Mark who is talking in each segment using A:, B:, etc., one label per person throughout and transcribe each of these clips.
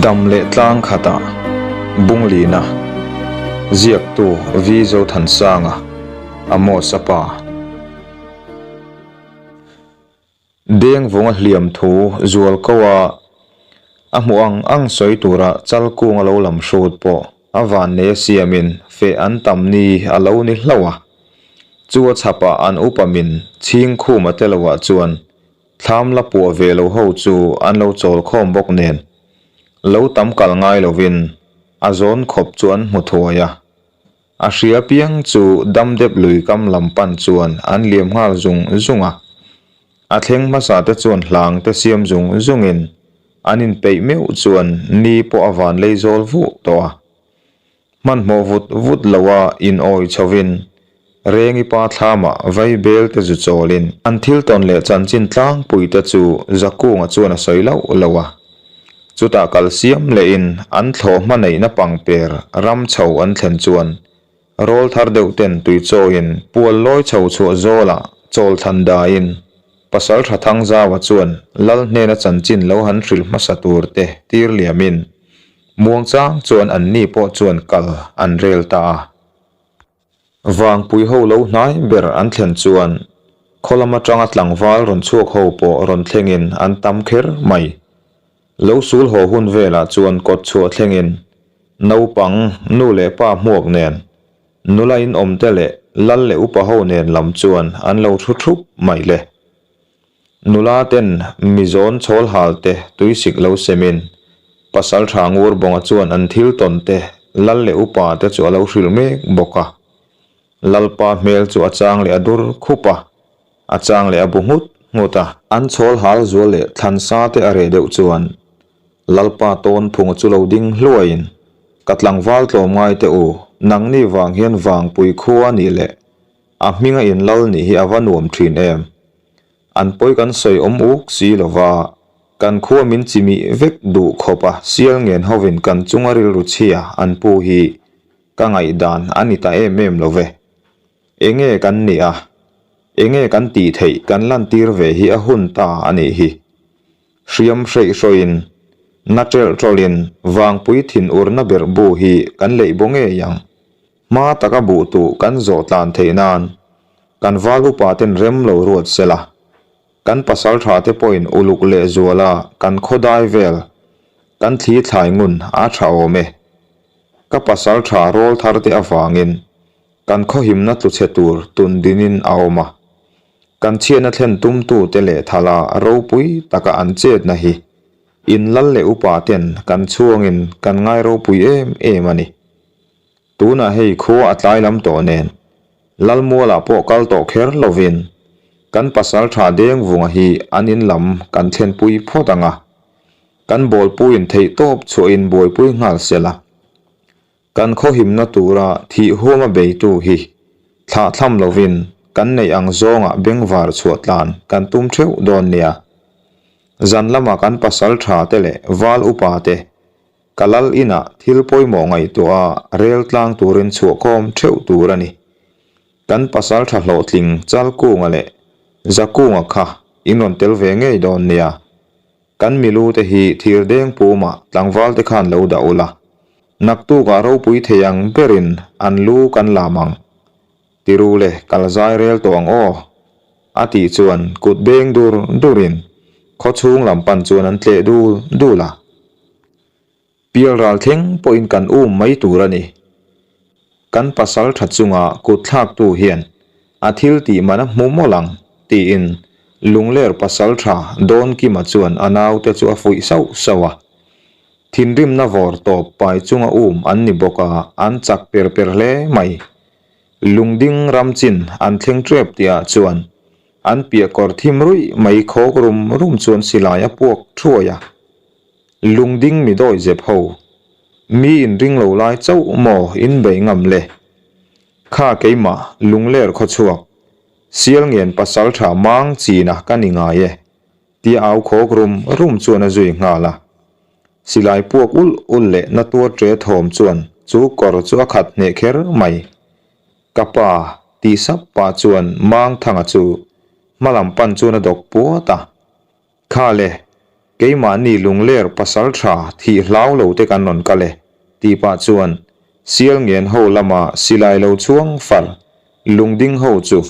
A: Dam leh tlang khatah Bunglina ziaktu V Zothansanga Amos-a pa. Dengvunga hliam thu zual ko a, a hmuh ang ang sawi tura chal kung a lo lam hrut pawh a vannei a siamin feh an tam ni a lo ni hlauh a. Chu a chhapah an upa min chhing khum a teloah chuan thlam la puah ve lo ho chu an lo chawl khawm bawk nen lo tam kal ngai lovin a zawn khawp chu an hmu thuai a. A hria piang chu damdep lui kam lam pan chuan an liam nghal zung zung a. A thleng hmasa te chuan hlang te siam zung zungin an inpeih meuh chuan ni pawh a van lei zawl vuh tawh a. Hmanhmawh vut vut lo a in awi chhovin Rengi pa thlamah vai bel te zu chawlin an thil tawn leh chanchin tlangpui te chu Zakunga chuan a sawi loh lo a. Chutah kal siam lehin an thlawh hma neihna pangper ram chho an thlen chuan rawl thar deuh ten tui chawiin pual lawi chho chhuah zawlah chawl thlan daiin Pasaltha Thangzaua chuan Lal hnena chanchin lo han hrilh hmasa tur te tir liamin muangchang chuan anni pawh chuan kal an rel ta a. Vangpui ho lo hnai ber an thlen chuan khaw lam atanga tlangval rawn chhuak ho pawh rawn thlengin an tam kher mai. Lo sul haw hun velah chuan kawt chhuah thlengin naupang, nu leh pa hmuak nen, nula in awmte leh lal leh upa ho nen lam chuan an lo thu thup mai le. Nula ten mi zawn chhawl hal te tuisik lo semin pasal tha ngur bawnga chuan an thil tawn te lal leh upa te chu a lo hrilh mek bawk a. Lalpa hmel chu a chang leh a dur khup a, a chang leh a bu nghut nghut a. An chhawl hal zual leh thlan sa te a reh deuh chuan Lalpa tawn phunga chu lo ding hluaiin, Ka tlangval tlawmngai te u, nangni vang hian vangpui khua nih leh A hminga in lal nih hi a va nuam thin em. An pawi kan sawi awm uk si lo va, kan khua min chimih vek duh khawp a sial ngen hovin kan chunga rilru chhia an pu hi ka ngaihdan a ni ta em em lo ve. Enge kan nih a, enge kan tih theih kan lantir ve hi a hun ta a nih hi. Hriam hreih hrawin, na ṭelh ṭawlhin vangpui thin urna berh bu hi kan leih baw ngei ang. Hma taka buh tuh kan zawh tlan theih nan kan val upa ten rem lo ruat se la, kan pasal tha te pawhin uluk leh zuala kan khaw dai vel kan thli thlai ngun a tha awm e. Ka pasal tha rawl thar te avangin kan khawhimna tlu chhe tur tun dinin a awm a, kan chhiatna thlen tumtu te leh thala ropui taka an chetna hi in lal leh upa ten kan chhuangin kan ngai ropui em em a ni. Tunah hei khua a tlai lam tawh nen, Lalmualah pawh kal tawh kher lovin kan pasal tha Dengvunga hi an in lam kan thlenpui phawt ang a, kan bawlpuiin theihtawp chhuahin buaipui nghal se la, kan khawhimna tura thih huama beitu hi thlah thlam lovin kan neih ang zawngah bengvar chhuah tlan kan tum theuh dawn nia. Zan lama kan pasal tha te leh val upa te Ka lal inah thil pawimawh ngaihtuah a rel tlang turin chhuahkhawm theuh tur a ni. Kan pasal tha hlawhtling Chalkunga leh Zakunga kha in rawn tel ve ngei dawn nia. Kan milu te hi thir deng pumah tlangval te khan lo dah ula. Naktukah ropui thei ang berin an lu kan lam ang. Tiru le kal zai rel tawh ang aw. A tih chuan kut beng dur durin khawchhung lam pan chuan an tleh dul dul a. Pial ral thleng pawhin kan um mai tur a ni. Kan pasal tha chunga kut thlaktu hian a thil tih man a hmu mawlh ang tiin Lungler pasal tha Dawnkima chuan a naute chu a fuih sauh sauh a. Thinrimna vawr tawp pai chunga um an ni bawk a, an chak per per hle mai. Lungding ram chin an thleng tep tihah chuan an piah kawr thim ruih mai khawk rum rum chuan silai a puak thuai a. Lungding mi dawi zep ho. Mi in ring lo lai chauh maw in bei ngam le. Kha keimah lungler khaw chhuak. Sial ngen pasal tha mang china ka ni ngai e. Tia au khawk rum rum chuan a zui nghal a. Silai puak ulh ulh leh na tuar tre thawm chuan chu kawr chu a khat hneh kher mai. Ka pa tih sap pah chuan mang thanga chu hmalam pan chuan a dawk puat a. Kha le. Keimahni Lungler pasalṭha thih hlau lo te kan rawn kal e, tih pah chuan Sialngen ho lama silai lo chhuang far lungding ho chu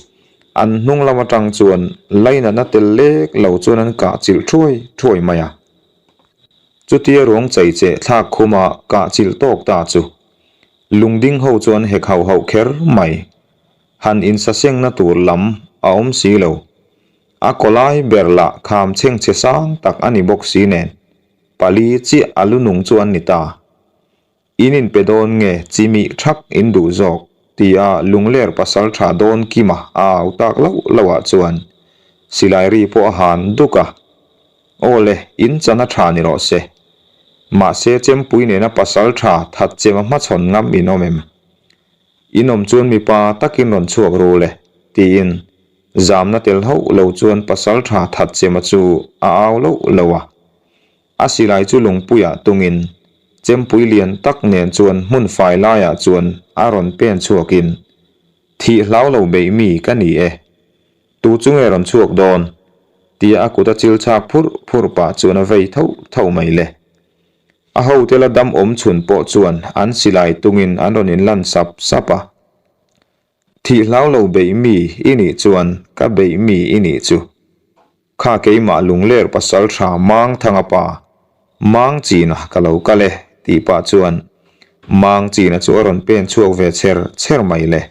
A: an hnung lam aṭang chuan lainatna tel lek lo chuan an kah chilh ṭhuai ṭhuai mai a. Chutia ruang chei cheh thlak khuma kah chilh tawk ta chu lungding ho chuan hek hauh hauh kher mai. Han insasengna tur lam a awm si lo. A kawlai ber lah kham chhengchhe sang tak a ni bawk si nen, pali chiah a lu nung chu an ni ta. In inpe dawn nge chimih thak in duh zawk? tia Lungler pasal tha dawn Kima a au tak loh loh ah chuan silai ri pawh a han duk a. Aw le, in chan a tha ni rawh se. Mahse chempui nena pasal tha that chem a hmachhawn ngam in awm em? In awm chuan mipa takin rawn chhuak ru le, tiin zamna tel hauh lo chuan pasaltha Thatchema chu a au loh loh a. A silai chu lungpuiah tungin chempui lian tak nen chuan hmun fai laiah chuan a rawn pen chhuakin, Thih hlau lo beih mi ka ni e. Tu chu nge rawn chhuak dawn? tia a kut a chil chhak phurh phurh pah chuan a vei tho tho mai le. A hote la dam awm chhun pawh chuan an silai tungin an rawn inlan sap sap a. Thih hlau lo beih mi i nih chuan ka beih mi i nih chu. Kha keimah lungler pasal tha Mang Thanga pa, Mang China ka lo kal e tih pah chuan Mang China chu a rawn pen chhuak ve chher chher mai le.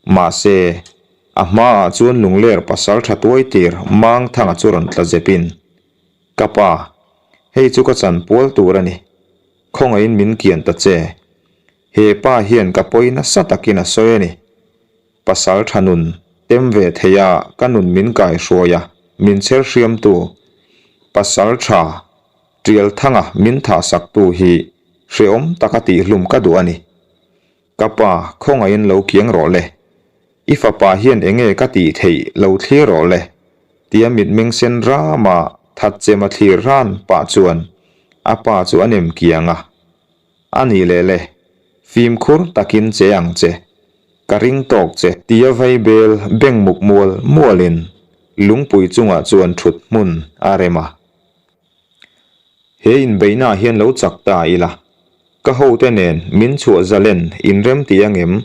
A: Mahse, a hmaah chuan lungler pasal tha tuai tir Mang Thanga chu rawn tla zepin Ka pa, hei chu ka chan pual tur a ni. Khawngaihin min kian ta che. He pa hian ka pawi nasa takin a sawi a ni. Pasal tha nun tem ve thei a ka nun min kai hruai a, min chher hriamtu pasal tha Tialthanga min thahsaktu hi hreawm taka tihhlum ka duh a ni. Ka pa, khawngaihin lo kiang rawh le. I fapa hian enge ka tih theih lo thlir rawh le, tia mitmeng sen rama thatchem a thlir ran pah chuan a pa chu a nem kiang a. A nih leh le, fimkhur takin che ang che, ka ring tawk che, tia vaibel beng muk mual mualin lungpui chungah chuan thut hmun a rem a. He inbeihnaah hian lo chak ta ila, ka hote nen min chhuah zalen inrem ti angem?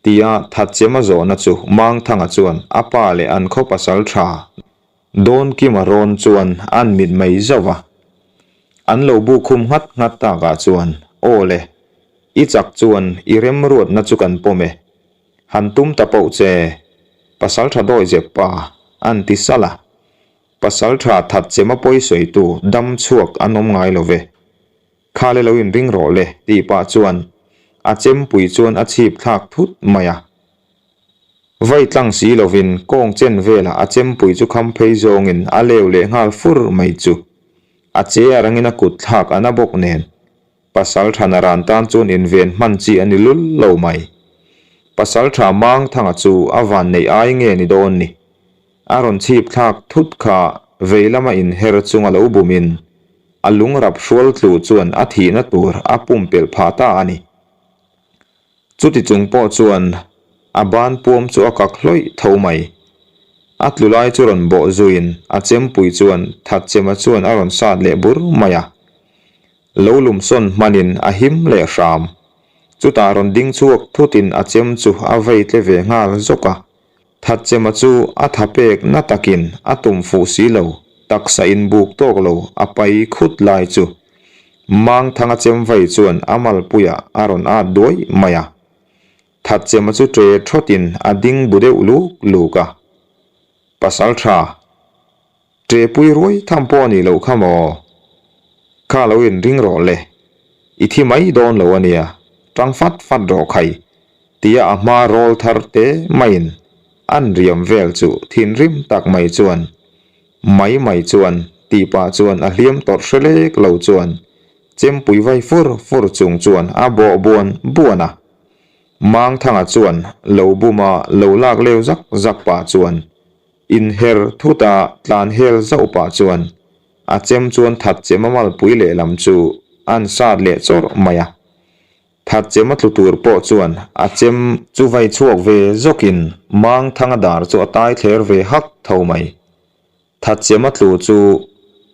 A: tia Thatchema zawhna chu Mangthanga chuan a pa leh an khaw pasal tha Dawnkima rawn chuan an mit mai zauh va. An lo bu khum nghat nghat takah chuan, Aw le, i chak chuan i remruatna chu kan pawm e. Han tum ta poh che, pasal tha dawi zep pa, an ti salh a. Pasalṭha that chema pawi sawitu dam chhuak an awm ngai lo ve. Khale lo inring rawh le tih pah chuan a chempui chuan a chhip thlak thut mai a. Vai tlang si lovin kawng chen velah a chempui chu kham phei zawngin a leu leh nghal fur mai chu a che a rangin a kut thlak a na bawk nen Pasalṭha Naran tan chuan inven hman chi a ni lul lo mai. Pasalṭha Mangthanga chu a vanneih ai nge ni dawn ni? A rawn chhip thlak thut kha vei lama inher chunga lo bumin a lung rap hrual tlu chuan a thihna tur a pumpelh phah ta a ni. Chuti chung pawh chuan a ban puam chu a kak hlawih tho mai. A tlu lai chu rawn bawh zuiin a chempui chuan Thatchema chuan a rawn sat leh bur mai a. Lo lum sawn hmanin a him leh hram. Chutah rawn ding chhuak thutin a chem chu a vei tle ve nghal zawk a. Thatchema chu a tha pek na takin a tum fuh si lo, taksa inbuk tawk lo a pai khut lai chu Mangthanga chemvai chuan a malpuiah a rawn at duai mai a. Thatchema chu ṭe ṭhawtin a ding bu deuh luk luk a. Pasalṭha. Ṭehpui ruai tham pawh a nih loh kha maw? Kha lo inring rawh le. I thi mai dawn lo a nia, ṭang fat fat rawh khai, tia a hma rawl thar te maiin an riam vel chu thinrim tak mai chuan mai mai chuan tih pah chuan a hliam tawrh hre lek lo chuan chempui vai fur fur chung chuan a bawh buan buan a. Mangthanga chuan lo buma lo lak leu zak zak pah chuan Inher thuta tlan hel zauh pah chuan a chem chuan Thatchema malpui lehlam chu an sat leh chawrh mai a. Thatchema tlu tur pawh chuan a chem chu vai chhuak ve zawkin Mangthanga dar chu a tai thler ve hak tho mai. Thatchema tlu chu.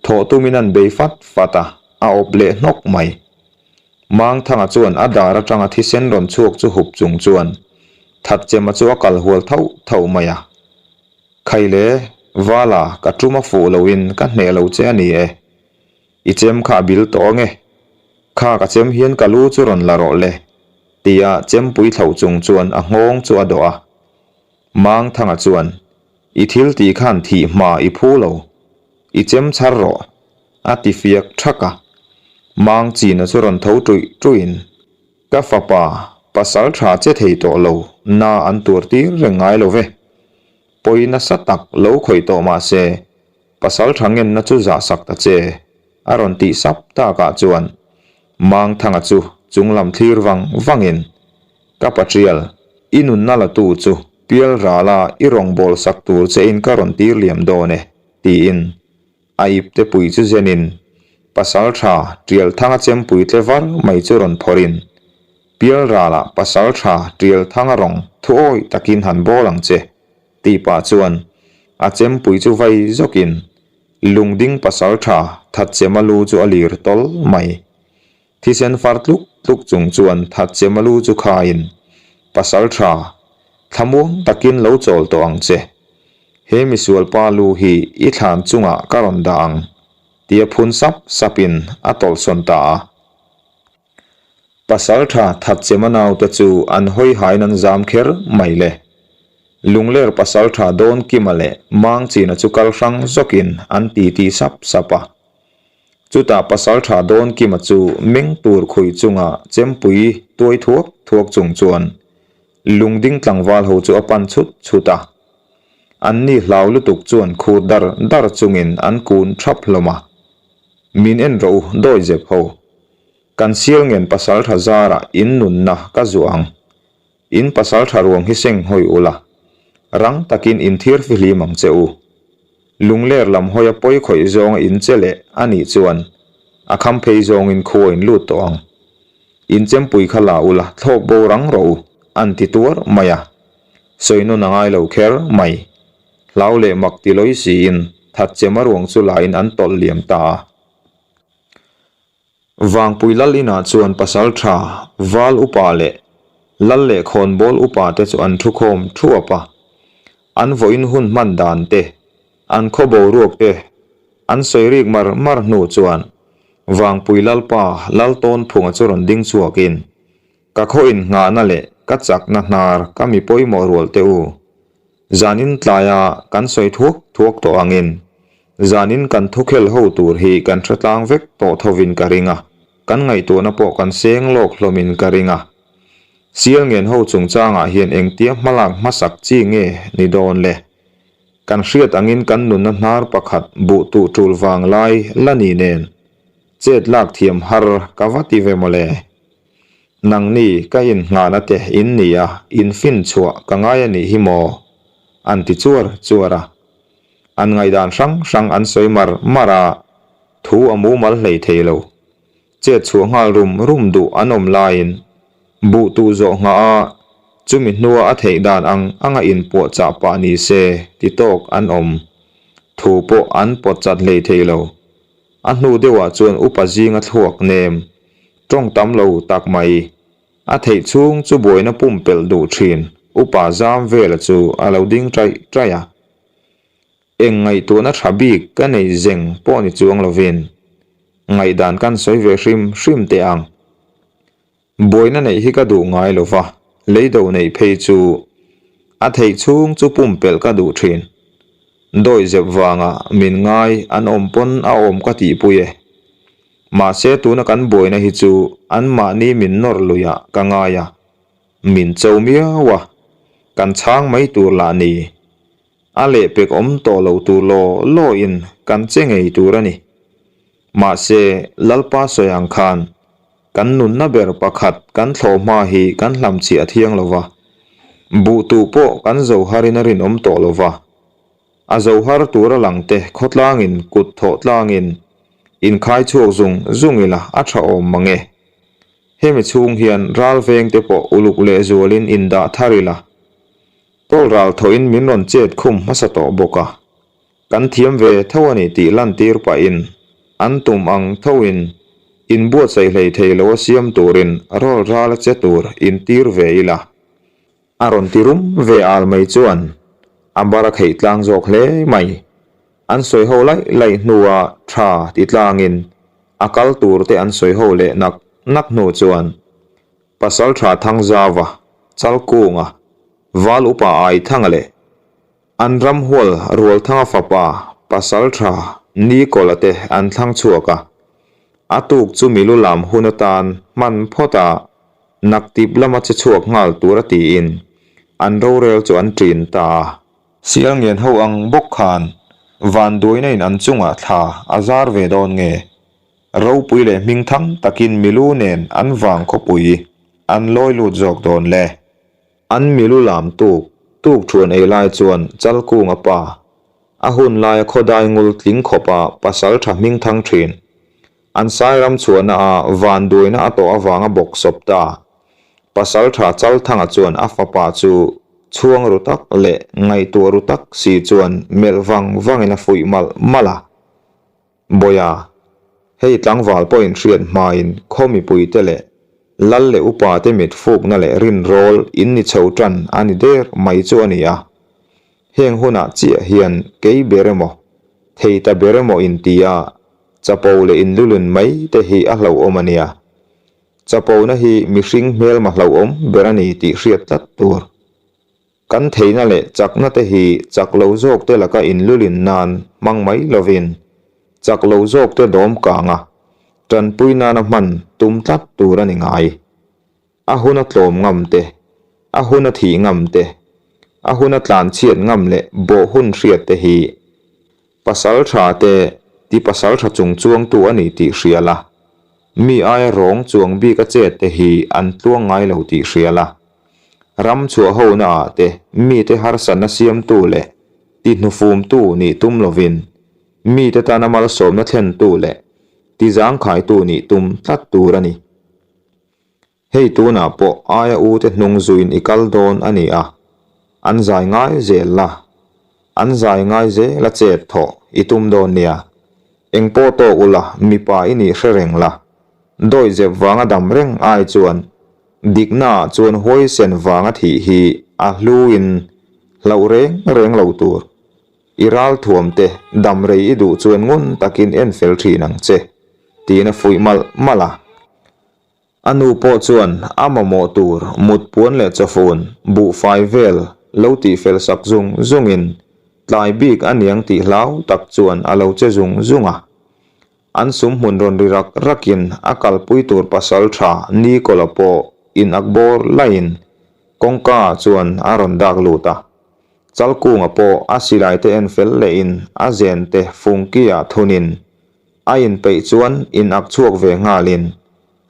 A: Thawh tumin an bei fat fat a, a awp leh hnawk mai. Mangthanga chuan a dar atanga thisen rawn chhuak chu hup chung chuan Thatchema chu a kal hual thauh thauh mai a. Khaile, Vala, ka tum a fuh loin ka hneh lo che a ni e. I chem kha a bil tawh ange. Kha ka chem hian ka lu chu rawn la rawh le, tia chempui thlauh chung chuan a nghawng chu a dawh a. Mangthanga chuan, I thil tih khan thih hma i phu lo. I chem chhar rawh, a ti fiak thak a. Mangchina chu rawn tho ṭuih ṭuihin, Ka fapa, pasal tha che thei tawh lo, na an tuar tir reng ngai lo ve. Pawi nasa tak lo khawih tawh mah se, pasal tha ngenna chu zah sak ta che, a rawn tih sap takah chuan Mangthanga chu chunglam thlir vang vangin, Ka patrial, i nunna la tu chu pial rala i rawngbâwl sak tur chein ka rawn tir liam dawn e, tiin a ipte pui chu zenin pasal tha Tialthanga chempui tle var mai chu rawn phawrhin, Pial ralah pasal tha Tialthanga rawng thuawi takin han bawl ang che, tih pah chuan a chempui chu vai zawkin lungding pasal tha Thatchema lu chu a lir tawl mai. Thisen far tluk tluk chung chuan Thatchema lu chu khaiin, Pasal tha, thlamuang takin lo chawl tawh ang che. He misual pa lu hi i thlan chungah ka rawn dah ang, tia phun sap sapin a tawlhsawn ta a. Pasal tha Thatchema naute chu an hawi hain an zam kher mai le. Lungler pasal tha Dawnkima leh Mangchina chu kal hrang zawkin an titi sap sap a. Chutah pasaltha Dawnkima chu meng tur khui chunga chempui tuai thuak thuak chung chuan lungding tlangval ho chu a pan chhut chhut a. Anni hlau lutuk chuan khur dar dar chungin an kun thap hlawm a. Min en rawh u dawi zep ho. Kan sial ngen pasaltha zarah in nunna ka zuah ang. In pasaltha ruang hi seng hawi ula, rang takin in thir fihlim ang che u. Lungler lam hawia pawi khawih zawnga in che leh a nih chuan a kham phei zawngin khua in lut tawh ang. In chempui kha la ula thlawk bo rang rawh u, an ti tuar mai a. Sawi nawn a ngai lo kher mai. Hlau leh mak ti lawi siin Thatchema ruang chu lain an tawlh liam ta a. Vangpui lal inah chuan pasal tha, val upa leh lal leh khawnbawl upa te chu an thu khawm thuap a. An vawiin hun hman dan te, an khaw boruak te an sawi rik mar mar hnu chuan Vangpui lalpa Laltawnphunga chu rawn ding chhuakin, Ka khaw innghahna leh ka chakna hnar ka mi pawimawh rual te u. Zanin tlaia kan sawi thuak thuak tawh angin zanin kan thukhel ho tur hi kan hre tlang vek tawh thovin ka ring a, kan ngaihtuahna pawh kan seng lawk hlawmin ka ring a. Sial ngen ho chungchangah hian engtia hmalak hmasak chi nge ni dawn le? Kan hriat angin kan nunna hnar pakhat buh tuh tul vang lai la ni nen chet lak thiam har ka va ti ve mawle. Nangni ka innghahna te in ni a, in fin chhuah ka ngai a nih hi maw? An ti chuar chuar a. An ngaihdan hrang hrang an sawi mar mar a, thu a mumal hlei thei lo. Chet chhuah nghal rum rum duh an awm laiin buh tuh zawh nghah a, chumi hnua a theih dan ang anga inpuahchah pah ni se ti tawk an awm. Thu pawh an pawt chat hlei thei lo. A hnu deuhah chuan upa zinga thluak nem tawng tam lo tak mai. A theih chhung chu buaina pumpelh duh thin upa zam vela chu a lo ding taih taih a. Eng ngaihtuahna tha bik ka nei zeng pawh ni chuang lovin ngaihdan kan sawi ve hrim hrim teh ang. Buaina neih hi ka duh ngai lo va, leido neih phei chu a theih chhung chu pumpelh ka duh thin. Dawi zep vanga min ngai an awm pawn a awm ka tihpui e. Mahse tuna kan buaina hi chu anmahni min nawr luiah ka ngai a, min cho miau a, kan chhang mai tur lah ni. A lehpek awm tawh lo tur law law in kan che ngei tur a ni. Mahse Lalpa sawi ang khan Kan nunna ber pakhat kan thlawh hma hi kan hlamchhiah thiang lo va, buh tuh pawh kan zo harin a rinawm tawh lo va. A zo har tura langte khawtlangin kut thawh tlangin inkhai chhuak zung zung ila a tha awm mang e. Hemi chhung hian ral vengte pawh uluk lehzualin indah thar ila, tawlral thawhin min rawn chet khum hmasa tawh bawk a. Kan thiam ve tho a ni tih lantir pahin an tum ang thoin inbuatsaih hlei thei lo a siam turin rawl ral a che tur intir ve ila. A rawn ti rum ve al mai chuan a bar a kheih tlang zawk hle mai. An sawi ho laih laih hnua tha ti tlangin a kal tur te an sawi ho leh nak nak hnu chuan Pasaltha Thangzauva, Chalkunga, Val Upa Aithanga leh An ramhual Rualthanga fapa Pasaltha Nikola te an thlang chhuak a. A tuk chu milu lam hun atan hman phawt a, naktip lama che chhuak nghal tura tiin an rorel chu an ṭin ta a. Sialngen ho ang bawk khan vanduaina in an chungah thla a zar ve dawn nge? Ropui leh hmingthang takin milu nen an vang khawpui an lawi lut zawk dawn le. An milu lam tuk tuk thuan ei lai chuan Chalkunga pa, a hun laia khawdai ngul tling khawpa pasal tha hmingthang thin, an sairam chhuahna a vanduaina a tawh avanga bawk sawp ta. Pasal tha Chalthanga chuan a fapa chu chhuang ru tak leh ngaihtuah ru tak si chuan melh vang vangin a fuih malh malh a. Bawiha, hei tlangval pawhin hriat hmain khaw mipuite leh lal leh upate mit fukna leh rinrawl in ni chho tan a ni der mai chu a ni a. Heng hunah chiah hian kei ber emaw, thei ta ber emaw intia chapo leh inlulun mai te hi a hlauhawm a nia. Chapona hi mihring hmelma hlauhawm ber a ni tih hriat tlat tur. Kan theihna leh chakna te hi chak lo zawk te laka inlulin nan hmang mai lovin, chak lo zawk te dawm kanga tanpui nana hman tum tlat tur a ni ngai. A huna tlawm ngam te, a huna thih ngam te, a huna tlanchhiat ngam leh bawh hun hriat te hi Pasal tha te ti pasal tha chung chuangtu a ni tih hria la, mi aia rawng chuang bik a chet te hi an tluang ngai lo tih hria la. Ram chhuah hona ah te mite harsatna siamtu leh ti hnufumtu nih tum lovin mite tana malsawmna thlentu leh ti zangkhaitu nih tum tlat tur a ni. Hei tunah pawh aia u te hnung zuin i kal dawn a ni a, an zai ngai zel la, an zai ngai zel a chet thawh i tum dawn nia. Eng pawh tawk ula mipa i nih hre reng la, dawihzep vanga dam reng ai chuan dikna ah chuan huaisen vanga thih hi a hlu in hlauh reng reng lo tur. I ralthuam te dam rei i duh chuan ngun takin en fel thin ang che, tiin a fuih malh malh a. A nu pawh chuan a mamawh tur mut puan leh chawfun buhfai vel lo tihfel sak zung zungin tlai bik a niang tih hlau tak chuan a lo che zung zung a. An sum hmun rawn ri rak rakin a kalpui tur pasal tha Nikola pawh in ak bawr laiin kawngka ah chuan a rawn dak lut a. Chalkunga pawh a silai te en fel lehin a zen te fungki ah thunin A inpeih chuan in ak chhuak ve nghalin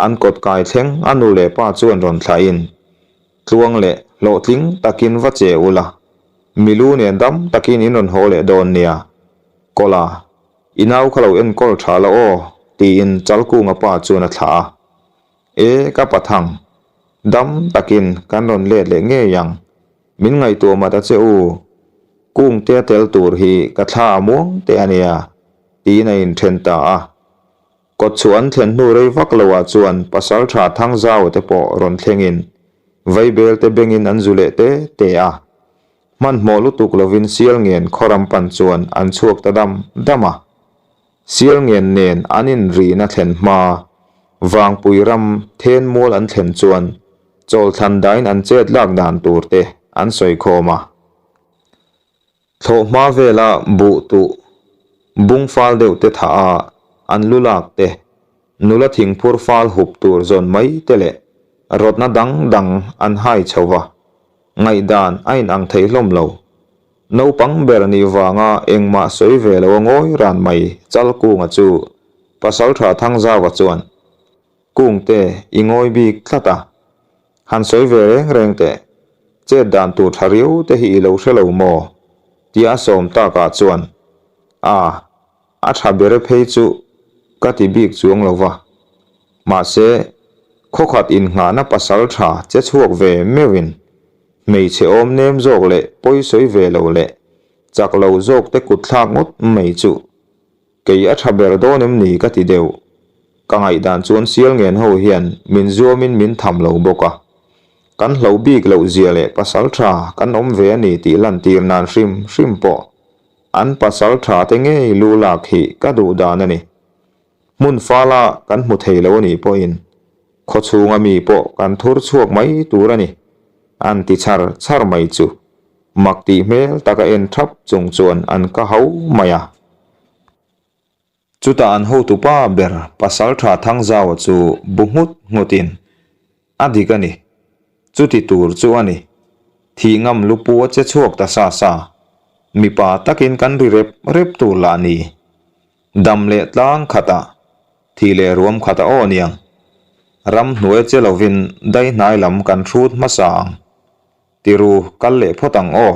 A: an kawt kai thleng a nu leh pa chuan rawn thlahin tluang leh hlawhtling takin va che ula, milu nen dam takin in rawn haw leh dawn nia. Kawla, i nau kha lo enkawl tha la aw, tiin Chalkunga pa chuan a thlah a. E, ka pathang, dam takin kan rawn let leh ngei ang. Min ngaihtuah mat a che u, Kungte a tel tur hi ka thla a muang teh a nia. Tiin a inthen ta a. Kawtchhuah an thlen hnu rei vak loah chuan Pasaltha Thangzau te pawh rawn thlengin Vaibel te bengin an zu leh te te a. Hmanhmawh lutuk lovin Sialngen khawram pan chuan an chhuak ta dam dam a. Sialngen nen an inrihna thlen hma Vangpui ram Thenmual an thlen chuan chawlthlan dain an chet lak dan tur te an sawi khawm a. Thlawhhma vela buh tuh bung fal deuh te thah a, an lu lak te, nula thingphur fal hup tur zawn mai te leh rawtna dang dang an hai chho va, ngaihdan a inang thei hlawm lo. Naupang ber nih vanga engmah sawi ve lo a ngawi ran mai Chalkunga chu Pasaltha Thangzauva chuan, Kungte i ngawi bik tlat a, Han sawi ve reng reng teh, chet dan tur tha riau te hi i lo hre lo maw? tia a sawm takah chuan, A, a tha ber e phei chu ka ti bik chuang lo va. Mahse, khawkhat innghahna pasal tha che chhuak ve meuhin hmeichhe awm nem zawk leh pawi sawi ve lo leh. Chak lo zawk te kut thlak ngawt mai chuh. Kei a tha ber dawn em ni ka ti deuh. Ka ngaihdan chuan sial ngen ho hian min zuamin min tham lo bawk a. Kan hlo bik loh zia leh pasal tha kan awm ve a ni tih lantir nan hrim hrim pawh an pasal tha te ngei lu lak hi ka duh dan a ni. Hmun fala kan hmu thei lo a nih pawhin khawchhunga mi pawh kan thur chhuak mai tur a ni an ti chhar chhar mai chu. Mak tih hmel taka en thap chung chuan an ka ho mai a. Chutah an hotupa ber Pasaltha Thangzaua chu bu nghut nghutin, A dik a ni. Chuti tur chu a ni. Thih ngam lupu a che chhuak ta sa sa. Mipa takin kan ri rep rep tur lah ni. Dam leh tlang khatah, thih leh ruam khatah aw niang. Ram hnuai che lovin daihnai lam kan hrut hmasa ang. Tiru, kal leh phawt ang aw.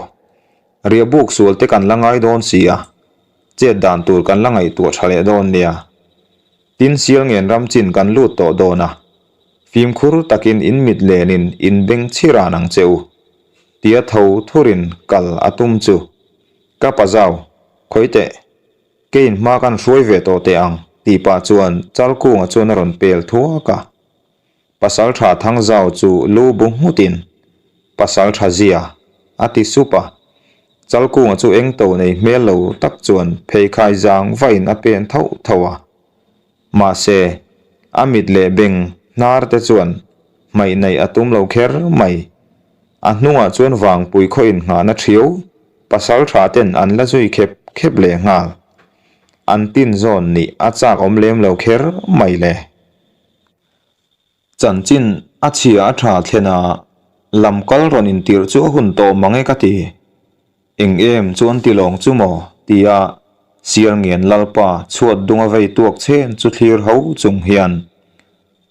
A: Riahbuk sual te kan la ngai dawn si a, chet dan tur kan la ngaihtuah tha leh dawn nia. Tin Sialngen ram chin kan lut tawh dawn a, fimkhur takin in mit lenin in beng chhiran ang che u. Tia tho thurin kal a tum chu. Ka pa zau, khawi teh, keiin hma kan hruai ve tawh teh ang tih pah chuan Chalkunga chuan a rawn pel thuak a. Pasalṭha Thangzau chu lu bu nghutin, Pasalṭha zia, a ti sup a. Chalkunga chu eng to nei hmel lo tak chuan pheikhai zang vahin a pen thauh thauh a. Mahse, a mit leh beng hnar te chuan hmaih naih a tum lo kher mai. A hnungah chuan vangpui khaw innghahna ṭhiau pasalṭha ten an la zui khep khep leh nghal. An tin zawn nih a chak awm lem lo kher mai le. Chanchin a chhia a tha thlen a, lam kal rawn intirh chu a hun tawh mang e ka ti. Eng em chu an ti lawng chu maw? tia Sialngian Lalpa chhuat dung a vei tuak chen chu thlir ho chung hian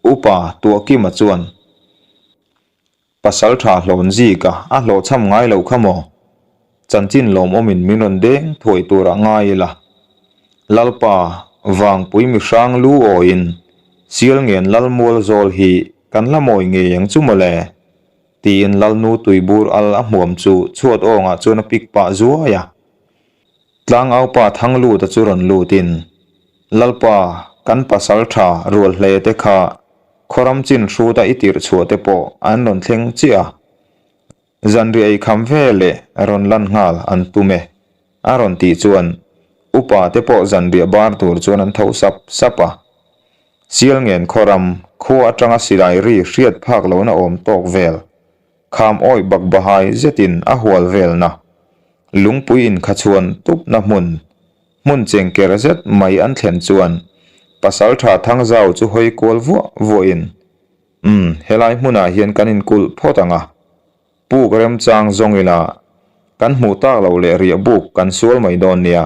A: Upa Tuahkima chuan, Pasal tha hlawn zik a, a hlawhchham ngai loh kha maw? Chanchin lawmawmin min rawn deng thuai turah ngai ila. Lalpa, Vangpui mihrang lu awiin Sialngen Lalmual zawl hi kan la mawi ngei ang chu mawle? tiin Lalnu tuibur al a hmuam chu chhuat awngah chuan a pik pah zuai a. Tlangaupa Thangluta chu rawn lutin, Lalpa, kan pasal tha rual hle te kha Khawram chin hruta i tirh chhuah te pawh an rawn thleng chiah a, zanriah ei kham ve leh rawn lan nghal an tum e, a rawn tih chuan upa te pawh zanriah bar tur chuan an tho sap sap a. Sialngen khawram khua atanga silai ri hriat phak lohna awm tawk vel, kham awih bakbahai zetin a hual velna, lungpui inkhachuan tupna hmun Hmun chengker zet mai an thlen chuan Pasaltha Thangzau chu hawi kual vuah vuahin, Umm, helai hmunah hian kan inkulh phawt ang a. Puk remchang zawng ila kan hmuh tak loh leh riah buk kan sual mai dawn nia.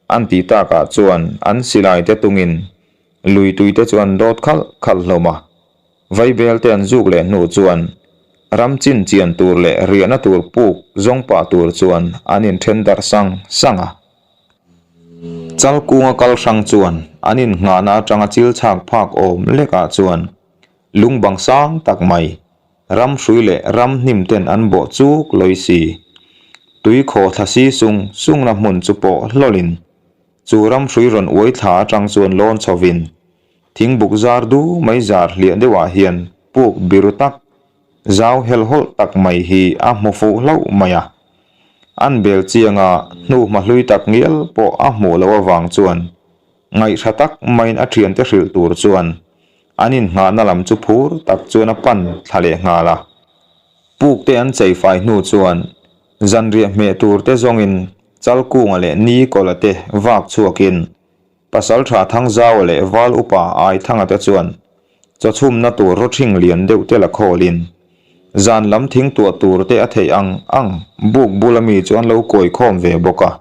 A: An tih takah chuan an silai te tungin lui tui te chu an dawt khalh khalh hlawm a. Vaibel te an zuk leh hnu chuan ram chin chian tur leh riahna tur puk zawng pah tur chuan an inthen darh sang sang a. Chalkunga kal hrang chuan an innghahna atanga chil chhak phak awm lekah chuan lung bang sang tak mai, ram hrui leh ram hnim ten an bawh chuk lawi si. Tui khaw thla si sung sungna hmun chu pawh hlawlin chu ram hrui rawn uai thla atang chuan lawn chhovin thingbuk zar du mai zar hliah deuhah hian puk biru tak Zau helhawlh tak mai hi a hmu fuh hlauh mai a. An bel chianga hnuhma hlui tak ngial pawh a hmuh loh avang chuan ngaihhra tak maiin a thiante hrilh tur chuan an innghahna lam chu phur tak chuan a pan thla leh nghal a. Puk te an chei fai hnu chuan zanriah hmeh tur te zawngin Chalkunga leh Nikawla te vak chhuakin Pasalṭha Thangzaua leh Val Upa Aithanga te chuan chawchhumna tur rawṭhing lian deuh te la khawlin, zan lam thing tuah tur te a theih ang ang buk bula mi chu an lo kawi khawm ve bawk a.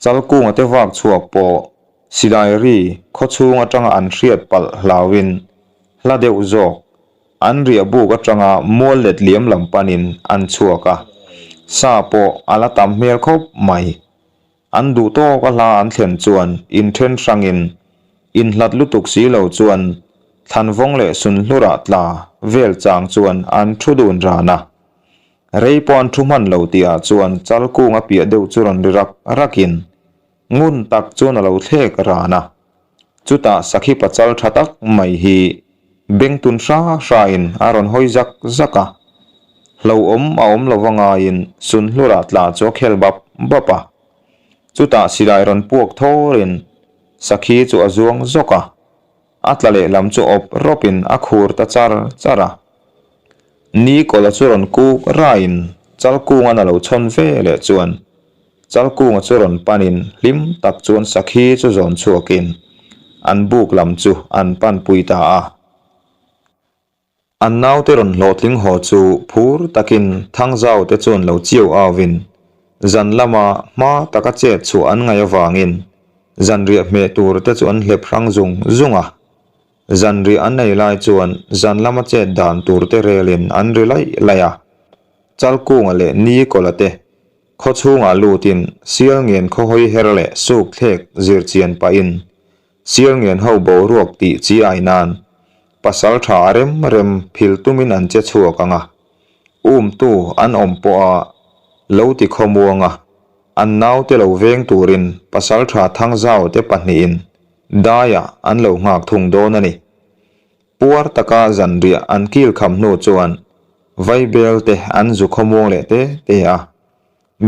A: Chalkunga te vak chhuak pawh silai ri khawchhung atanga an hriat palh hlauin hla deuh zawk an riah buk atanga mual let liam lam panin an chhuak a, sa pawh a la tam hmel khawp mai. An duh tawk a hla an thlen chuan inthen hrangin inhlat lutuk si lo chuan Thlanvawng leh Sunhlurah tla vel chang chuan an thu dun ran a. Rei pawh an thu hman lo tihah chuan Chalkunga piah deuh chu rawn ri rak rakin ngun tak chuan a lo thlek ran a. Chutah sakhi pachal tha tak mai hi bengtun hra hrain a rawn hawi zak zak a. Hlauhawm a awm lova ngaiin Sunhlura tla chu a khel bap bap a. Chutah silai rawn puak thawrin sakhi chu a zuang zawk a. A tla lehlam chu awp rawpin a khur ta char char a. Nikola chu rawn kuk raiin Chalkunga'n a lo chhawn ve leh chuan Chalkunga chu rawn panin hlim tak chuan sakhi chu zawn chhuakin an buk lam chu an panpui ta a. An naute rawn hlawhtling haw chu phur takin Thangzau te chuan lo chiau auin zan lama hma taka chet chhuah an ngaih avangin zanriah hmeh tur te chu an hlep hrang zung zung a. Zanriah an ei lai chuan zan lama chet dan tur te relin an ri laih laih a. Chalkunga leh Nikola te khaw chhungah lutin Sialngen khaw hawi her leh suk thlek zir chian pahin Sialngen ho boruak tih chi ai nan pasal tha a rem rem phil tumin an che chhuak ang a, umtu an awm pawh a lo ti khawmuang a, an naute lo veng turin pasal tha Thangzau te pahnihin daiah an lo nghak thung dawn a ni. Puar taka zanriah an kil kham hnu chuan Vaibel te an zu khawmuang leh te te a.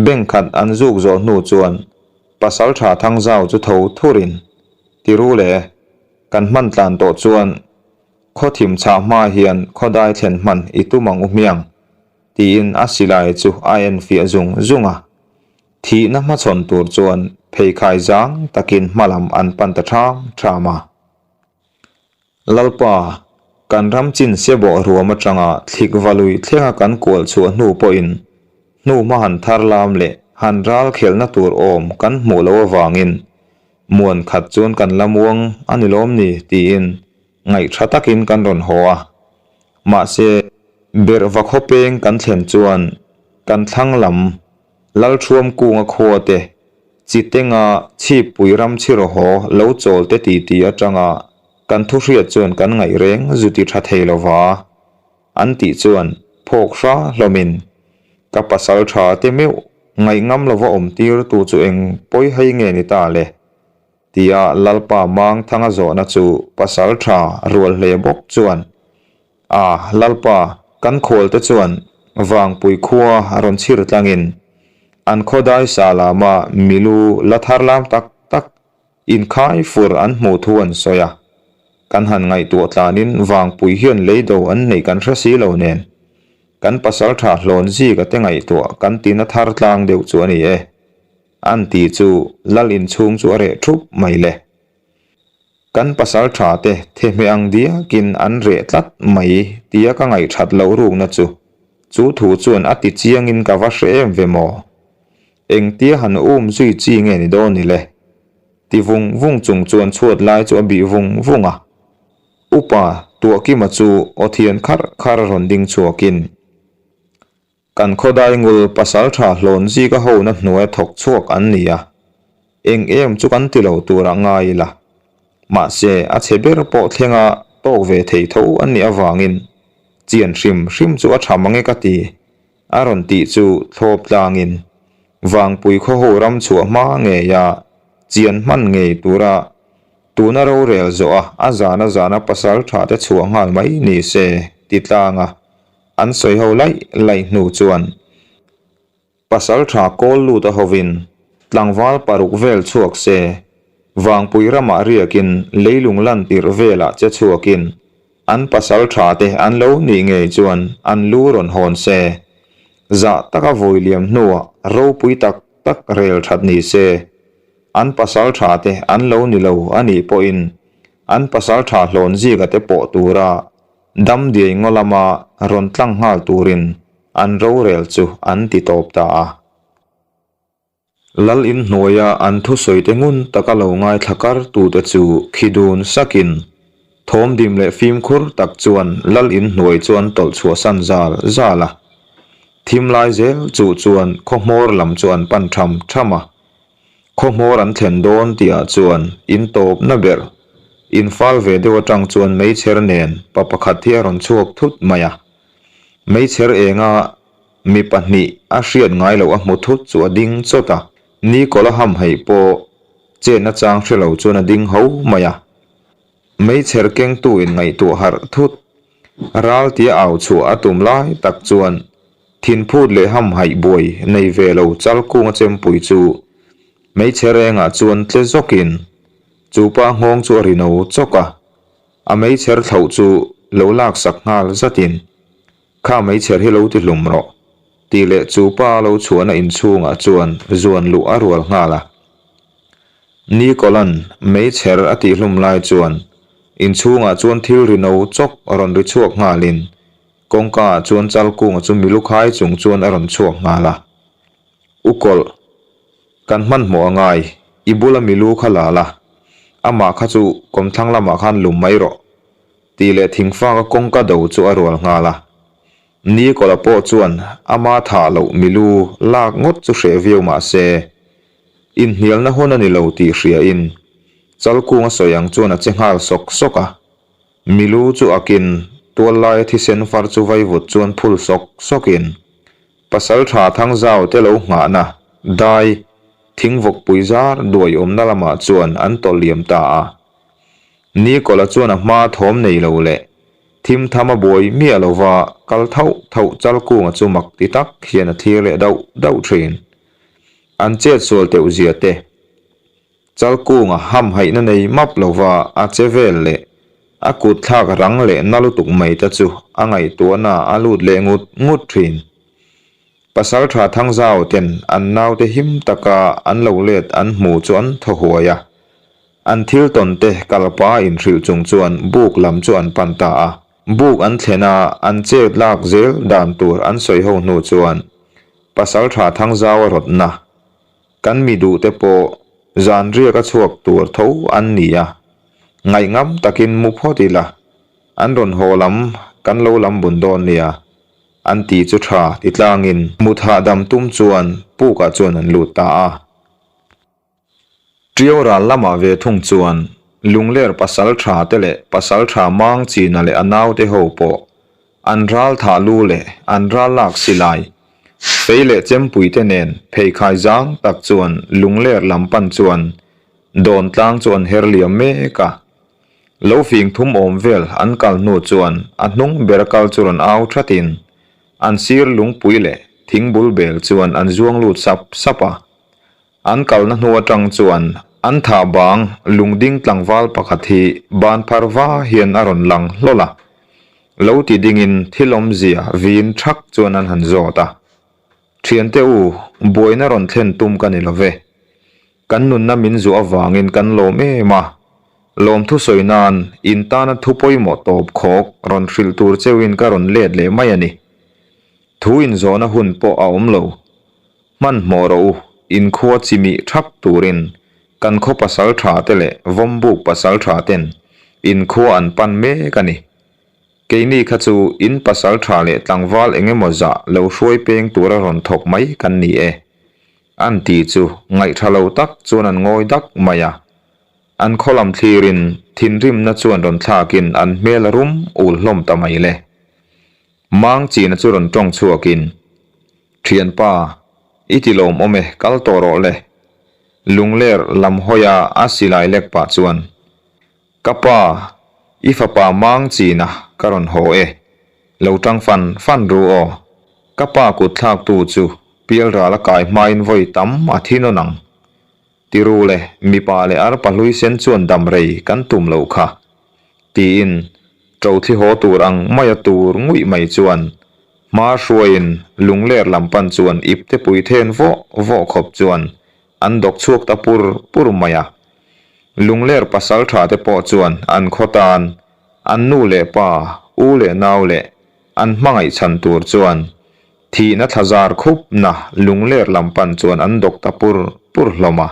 A: Bank khat an zuk zawh hnu chuan Pasaltha Thangzau chu tho thurin, Tiru le, kan hman tlan tawh chuan khaw thim chhah hma hian khaw dai thlen hman i tum ang u hmiang, tiin a silai chu a en fiah zung zung a. Thihna hmachhawn tur chuan pheikhai zang takin hmalam an pan ta ṭham ṭham a. Lalpa, kan ram chin sebawh ruam atanga thlik valui thlenga kan kual chhuah hnu pawhin hnu hma han thar lam leh han ral khelhna tur awm kan hmuh loh avangin muan khat chuan kan la muang a ni lawm ni tiin ngaihṭha takin kan rawn haw a. Mahse, berhva khawpeng kan thlen chuan kan thlang lam Lalṭhuam kunga khua te, Chitenga chhippui ram chhirawhaw lo chawl te titi atanga kan thu hriat chuan kan ngaih reng zu ti tha thei lova an tih chuan phawk hra hlawmin ka pasal tha te meuh ngaih ngam lova awm tir tu chu eng pawi hei nge ni ta le tia Lalpa Mangthanga zawhna chu pasal tha rual hle bawk chuan A, Lalpa, kan khualte chuan Vangpui khua a rawn chhir tlangin an khaw dai sa lama milu la thar lam tak tak inkhai fur an hmuh thu an sawi a. Kan han ngaihtuah tlanin Vangpui hian leido an neih kan hre si lo nen kan pasaltha hlawn zika te ngaihtuah kan tina thar tlang deuh chu a ni e. An ti chu Lal inchhung chu a reh thup mai le. Kan pasal tha te thehmeh ang diakin an reh tlat mai tia ka ngaihthat loh rukna chu chu thu chuan a ti chiangin ka va hre em ve maw? Engtia han um zui chi nge ni dawn ni le? Ti vung vung chung chuan chhuat lai chu a bih vung vung a. Upa Tuahkima chu aw thian kharh kharh a rawn ding chhuakin. Kan khawdai ngul pasaltha hlawn zika hona hnuaia thawk chhuak an ni a, eng em chu kan ti lo turah ngai ila. Mahse, a chhe ber pawh thlenga tawk ve thei tho an nih avangin chian hrim hrim chu a tha mange ka ti, a rawn tih chu thlawp tlangin Vangpui khawho ram chhuah hma ngeia chian hman ngei tura tuna rorel zawha a zana zana pasaltha te chhuah nghal mai ni se ti tlanga An sawi ho laih laih hnu chuan pasal tha kawl lut a hovin tlangval paruk vel chhuak se, Vangpui ramah riakin leilung lan tirh velah che chhuakin an pasal tha te an lo nih ngei chuan an lu rawn hawn se, zah taka vawi liam hnuah ropui tak tak rel that ni se, an pasal tha te an lo ni lo a nih pawhin an pasal tha hlawn zika te pawh tura Dam diai ngaw lama rawn tlang nghal turin an rorel chu an ti tawp ta a. Lal in hnuaia an thusawite ngun taka lo ngaithla kar tute chu khi dun sakin thawm dim leh fimkhur tak chuan lal in hnuai chu an tawlh chhuahsan zal zal a. Thim lai zel chuh chuan khaw hmawr lam chu an pan tham tham a. Khaw hmawr an thlen dawn tihah chuan in tawpna ber, in fal ve deuh atang chuan meichher nen pa pakhat hi a rawn chhuak thut mai a. Meichher enga mi pahnih a hriat ngai loh a hmu thut chu a ding chawt a. Nikola hamhaih pawh chetna chang hre lo chuan a ding ho mai a. Meichher kengtu in ngaihtuah harh thut. Ral tia au chhuah a tum lai tak chuan thinphut leh hamhaih buai nei ve lo Chalkunga chempui chu meichher engah chuan tle zawkin chu pa nghawng chu a ri no chawk a. A meichher thlauh chu lo laksak nghal zatin, Kha meichher hi lo ti hlum rawh, tih leh chu pa lo chhuahna inchhungah chuan zuan luh a rual nghal a. Nikolan meichher a tihhlum lai chuan inchhungah chuan thil ri no chawk rawn ri chhuak nghalin kawngka ah chuan Chalkunga chu milu khai chung chuan a rawn chhuak nghal a. U kawlh, kan hmanhmawh a ngai, i bula milu kha la la, amah kha chu kawmthlang lamah khan lum mai rawh, tih leh thingfaka kawngka do chu a rual nghal a. Nikola pawh chuan ama thah loh milu lak ngawt chu hreh viau mah se, inhnialna hun a ni lo tih hriain Chalkunga sawi ang chuan a che nghal sawk sawk a. Milu chu akin tual laia thisen far chu vaivut chuan phul sawk sawkin Pasaltha Thangzau te lo nghahna dai thingvawkpui zar duai awmna lamah chuan an tawlh liam ta a. Nikola chuan a hma thawm nei lo leh thim tham a buai miah lova kal thauh thauh Chalkunga chu mak ti tak hian a thlir leh dauh dauh thin. An chet sual teuh zia te. Chalkunga hamhaihna nei map lova a che vel leh a kut thlak rang leh na lutuk mai te chu a ngaihtuahna a lut leh ngut ngut thin. Pasaltha Thangzau ten an naute him taka an lo let an hmu chu an thaw huai a. An thil tawn te kalpa inhrilh chung chuan buk lam chu an pan ta a. Buk an thlen a, an chet lak zel dan tur an sawi ho hnu chuan Pasaltha Thangzau a rawtna Kan mi duhte pawh zan riak a chhuak tur tho an ni a, ngaihngam takin mu phawt ila, an rawn haw lam kan lo lam bun dawn nia, an ti chu tha ti tlangin mut hahdam tum chuan pukah chuan an lut ta a. Ṭiau ral lamah ve thung chuan Lungler pasal tha te leh pasal tha mang china leh a naute ho pawh An ral thah lu leh an ral lak si lai. Fei leh chempui te nen pheikhai zang tak chuan lungler lam pan chuan dawn tlang chu an her liam mek a. Lo fing thum awm vel an kal hnu chuan a hnung ber a kal chu rawn au thatin an sir lungpui leh thingbul bel chuan an zuang lut sap sap a. An kalna hnu atang chuan an thah bang lungding tlangval pakhat hi ban phar va hian a rawn lang hlawl a. Lo ti dingin thil awmzia vin thak chuan an han zawt a. Thiante u, buaina rawn thlen tum ka ni lo ve. Kan nunna min zuah avangin kan lawm em a. Lawmthu sawi nan in tana thu pawimawh tawp khawk rawn hrilh tur cheuhin ka rawn let leh mai a ni. Thu inzawhna hun pawh a awm lo. Hmanhmawh rawh u, inkhua chi mih thap turin kan khaw pasal tha te leh Vawmbuk pasal tha ten inkhua an pan mek a ni. Keini kha chu in pasal tha leh tlangval eng emaw zah lo hruai peng tura rawn thawk mai kan ni e. An ti chu ngaihṭha lo tak chuan an ngawi dak mai a. An khaw lam thlirin thinrimna chuan rawn thlakin an hmel a rum ul hlawm ta mai le. Mang china chu rawn tawng chhuakin, Thianpa, i ti lawmawm e, kal tawh rawh le. Lungler lam hawia a silai lek pah chuan, Ka pa, i fapa Mang china ka rawn haw e, lo tang fan fan ru aw. Ka pa kut thlaktu chu pialral a kai hmain vawi tam a thi nawn ang. Tiru le, mipa leh arpa hlui sen chuan dam rei kan tum loh kha. Tiin ṭothli haw tur ang maia tur nguih mai chuan hma hruaiin lungler lam pan chuan ipte pui then vawh vawh khawp chuan an dawk chhuak ta pur pur mai a. Lungler pasal tha te pawh chuan an khaw tan, an nu leh pa, u leh nau leh an hmangaih chhan tur chuan Thihna thlazar khupna lungler lam pan chuan an dawk ta pur pur hlawm a.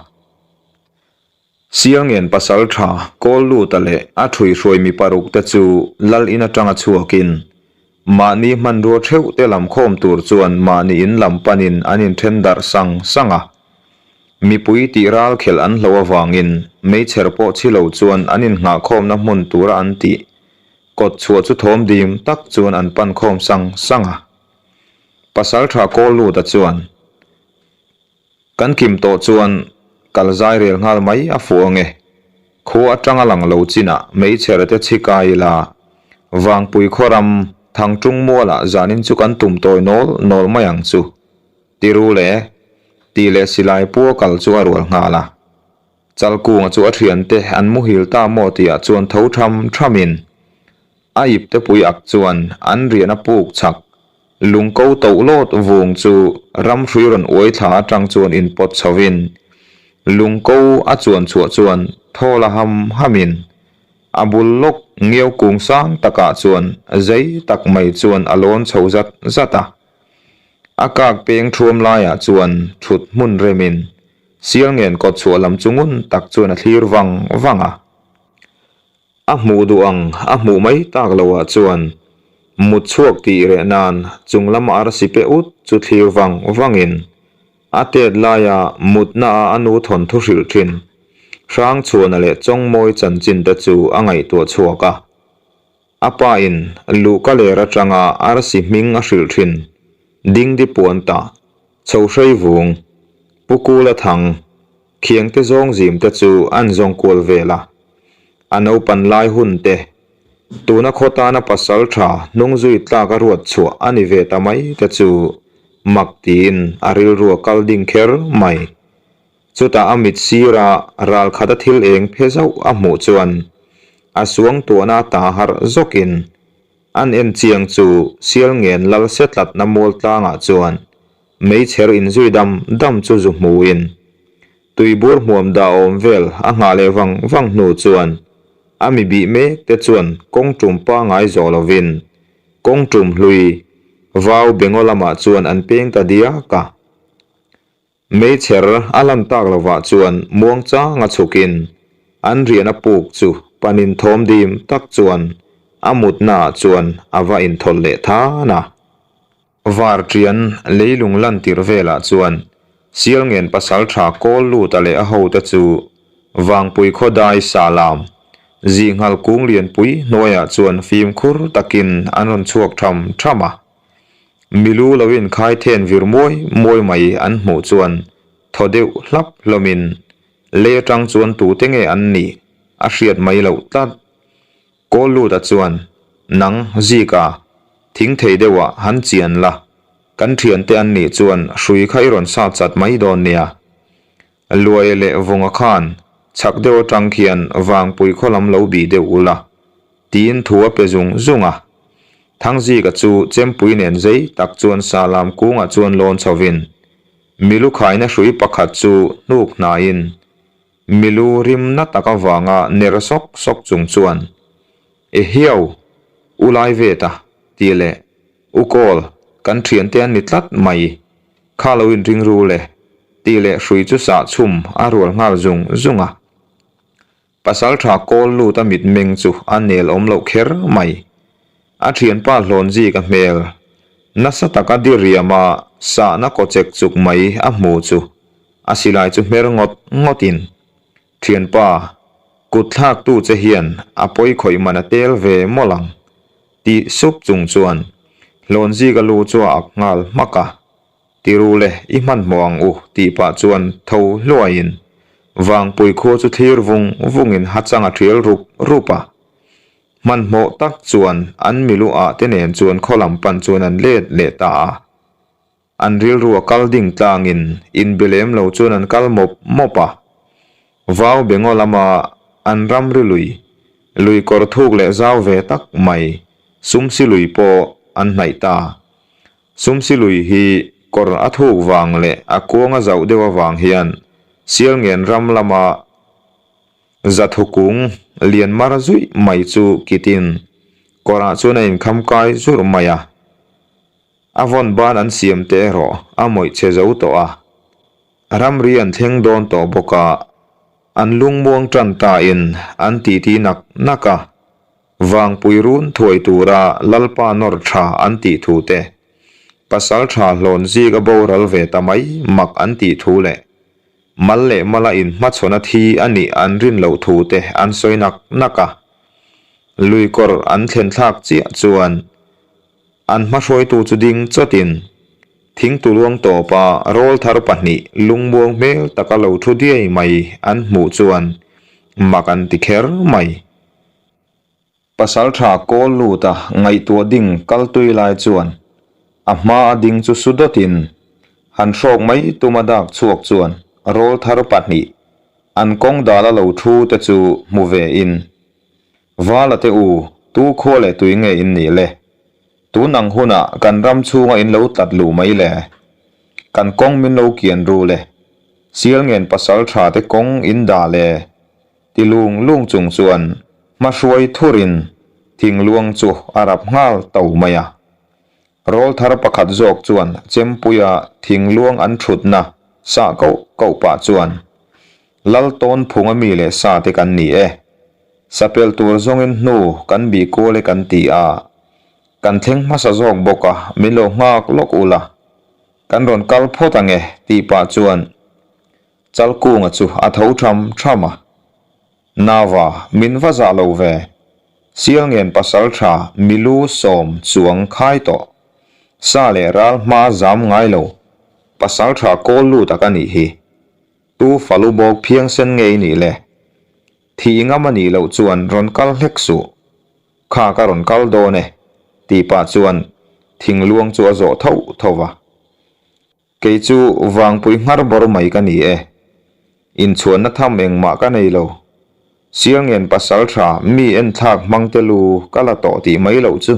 A: Sialngen pasal tha Kawlluta leh a ṭhuihruai mi paruk te chu lal in aṭanga chhuakin mahni hmanrua theuh te lam khawm tur chuan mahni in lam panin an inṭhen darh sang sang a. Mipui tih ral khelh an hloh avangin meichher pawh chhi lo chuan an innghahkhawmna hmun tura an tih kawt chhuah chu thawm dim tak chuan an pan khawm sang sang a. Pasalṭha Kawlluta chuan, Kan kim tawh chuan kal zai rel nghal mai a fuh ang e. Khua atanga lang lo chinah meichher te chhi kai ila, Vangpui khaw ram Thangṭung mualah zanin chu kan tum tawi nawl nawl mai ang chu. Ti ru le, tih leh silai pua kal chu a rual nghal a. Chalkunga chu a thiante an muhil ta maw tihah chuan tho tham thamin a ipte pui ak chuan an riahna puk chak lungko toh lawt vung chu ramhrui rawn uai thla atang chuan inpawt chhovin lungko a chuan chhuah chuan thaw la ham hamin a bul lawk ngiau kung sang takah chuan zei tak mai chuan a lawn chho zat zat a. A kak peng thuam laiah chuan thut hmun remin Sialngen kawt chhuah lam chu ngun tak chuan a thlir vang vang a. A hmuh duh ang a hmuh mai tak loah chuan mut chhuak tih reh nan chung lama arsi pe ut chu thlir vang vangin a tet laia mutna a a nu thawnthu hrilh thin Hrangchhuana leh Chawngmawi chanchin te chu a ngaihtuah chhuak a. A pa in luhka ler atanga arsi hming a hrilh thin Dingdi puan ta Chho hrei vung, Pu Kula thang, Khiangte zawng zim te chu an zawng kual vel a. A naupan lai hun te, tuna khaw tana pasal tha hnung zui tlak a ruat chhuah a ni ve ta mai te chu mak tiin a rilru a kal ding kher mai. Chutah a mit sira ral khata thil eng phe zauh a hmuh chuan a suangtuahna a ta harh zawkin An en chiang chu Sialngen lal se tlatna mual tlangah chuan meichher inzui dam dam chu zu hmuin tuibur hmuam dah awm vel a nghah leh vang vang hnu chuan a mi bih mek te chuan kawng tum pangai zawh lovin kawng tum hlui vau bengaw lamah chuan an peng ta diak a. Meichher a lan tak lovah chuan muangchanga chhukin an riahna puk chu panin thawm dim tak chuan a mutnaah chuan a va inthawlh leh than a. Varṭian leilung lantir velah chuan Sialngen pasalṭha kawl luta leh a hote chu Vangpui khawdai Salam Zihnghal kung lianpui hnuaiah chuan fimkhur takin an rawn chhuak ṭham ṭham a. Milu lo inkhai then vir muai muai mai an hmuh chuan thaw deuh hlap hlawmin lei atang chuan tute nge an nih a hriat mai loh tlat. Kawl luta chuan, Nang, Zika, thing thei deuhah han chian la, kan thiante an nih chuan hrui kha i rawn sat chat mai dawn nia. Luaia leh Vunga khan chhak deuh atang khian Vangpui khaw lam lo bih deuh ula, tiin thu a pe zung zung a. Thangzika chu chempui nen zei tak chuan Salam kungah chuan lawn chhovin milu khaina hrui pakhat chu hnuk hnaiin milu rim na tak avanga ner sawk sawk chung chuan, Ehiau! U lai ve ta, tih leh U Kawl, kan thiante an ni tlat mai, kha lo inring ru le, tih leh hrui chu sah chhum a rual nghal zung zung a. Pasaltha kawl lut a mitmeng chu a nel awm loh kher mai. A thianpa hlawn zik a hmel. Nasa taka diriam a sahna kaw chek chuk mai a hmu chu a silai chu hmer ngawt ngawtin, Thianpa, kut thlaktu che hian a pawi khawih man a tel ve mawlh ang, tih sup chung chuan hlawn zik a lu chu a ak nghal hmak a. Ti ru le, i hmanhmawh ang u, tih pah chuan tho hluaiin Vangpui khua chu thlir vung vungin hachang a thial rup rup a. Hmanhmawh tak chuan an milu ah te nen chuan khaw lam pan chuan an let leh ta a. An rilru a kal ding tlangin inbe lem lo chuan an kal mawp mawp a. Vau Bengaw lama an ramri lui, lui kawr thuk leh zau ve tak mai, Sumsi lui pawh an hnaih ta. Sumsi lui hi kawr a thuk vang leh a kuang a zauh deuh avang hian Sialngen ram lama Zathu kung lian mar zuih mai chu kitin kawrah chuan a inkham kai zurh mai a. A vawn ban an siam te erawh a mawih che zo tawh a. Ramri an thleng dawn tawh bawk a, an lungmuang tan tain an titi nak nak a. Vangpui run thuai tura Lalpa nawr tha an tih thu te, pasal tha hlawn zik a boral ve ta mai mak an tih thu leh mal leh mala inhmachhawn a thi a nih an rin loh thu te an sawi nak nak a. Luikawr an thlen thlak chiah chuan an hmahruaitu chu ding chawtin. Thingtuluang tawpa rawlthar pahnih lungmuang hmel taka lo thu diai mai an hmuh chuan mak an ti kher mai. Pasaltha kawl luta ngaihtuah ding kal tui lai chuan a hma a ding chu su dawtin han hrawk mai tuma dak chhuak chuan rawlthar pahnih an kawng dala lo thu te chu hmu ve in Vala te u, tu khua leh tui nge in nih le? Tun ang hunah kan ram chhunga in lo tlat luh mai le? Kan kawng min lo kian ru le? Sialngen pasal tha te kawng in dah le? Ti lung lung chung chuan hmahruai thurin thingluang chu a rap nghal to mai a. Rawlthar pakhat zawk chuan chempuia thingluang an thutna sah koh koh pah chuan, Lal tawn phunga mi leh sa te kan ni e. Sapel tur zawngin hnu kan bih kual e kan ti a. Kan thleng hmasa zawk bawk a, min lo nghak lawk ula. Kan rawn kal phawt ang e tih pah chuan Chalkunga chu a tho tham tham a. Nava, min va zah lo ve. Sialngen pasal tha milu sawm chuang khai tawh. Sa leh ral hma zam ngai lo. Pasal tha kawl lut a ka nih hi. Tu falu bawk phiangsen nge i nih le? Thih ngam a nih loh chuan rawn kal hlek suh. Kha ka rawn kal dawn e, tih pah chuan thingluang chu a zawh tho tho va. Kei chu vangpui nghar bawr mai ka ni e. Inchhuanna tham engmah ka nei lo. Sialngen pasal tha mi enthlak hmang te lu ka la tawh tih mai loh chu.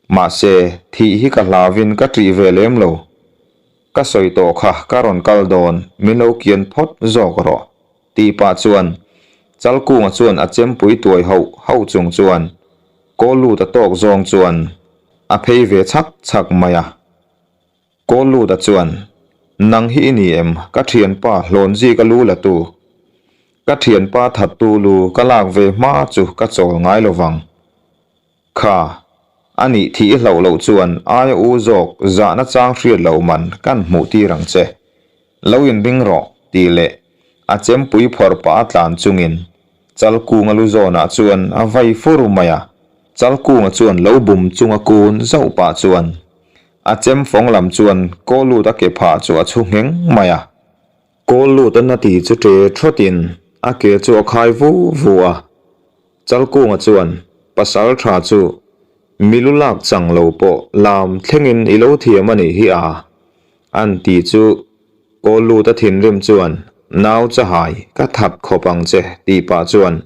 A: Mahse, thih hi ka hlavin ka ṭih ve lem lo. Ka sawi tawh kha ka rawn kal dawn, min lo kian phawt zawk rawh, tih pah chuan Chalkunga chuan a chempui tuai hauh hauh chung chuan kawl lut a tawk zawng chuan a phei ve chhak chhak mai a. Kawl luta chuan, Nang hi i ni em, ka thianpa hlawnzi ka lu la tu. Ka thianpa thattu lu ka lak ve hma chu ka chawl ngai lo vang. Kha, a nih thih i hlauh loh chuan aia u zawk zahna chang hriat loh man kan hmuh tir ang che. Lo inring rawh, tih leh a chempui phawrh pah a tlan chungin Chalkunga lu zawnah chuan a vai fur mai a. Chalkunga chuan lo bum chunga kun zauh pah chuan a chem fawng lam chuan kaw lut a ke phah chu a chhu ngheng mai a. Kawl lut a na ti chu ṭe ṭhawtin a ke chu a khai vu vu a. Chalkunga chuan pasal tha chu milu lak chang lo pawh lam thlengin i lo thiam a nih hi a, an ti chu kawl lut a thinrim chuan nau chahai ka that khawp ang che tih pah chuan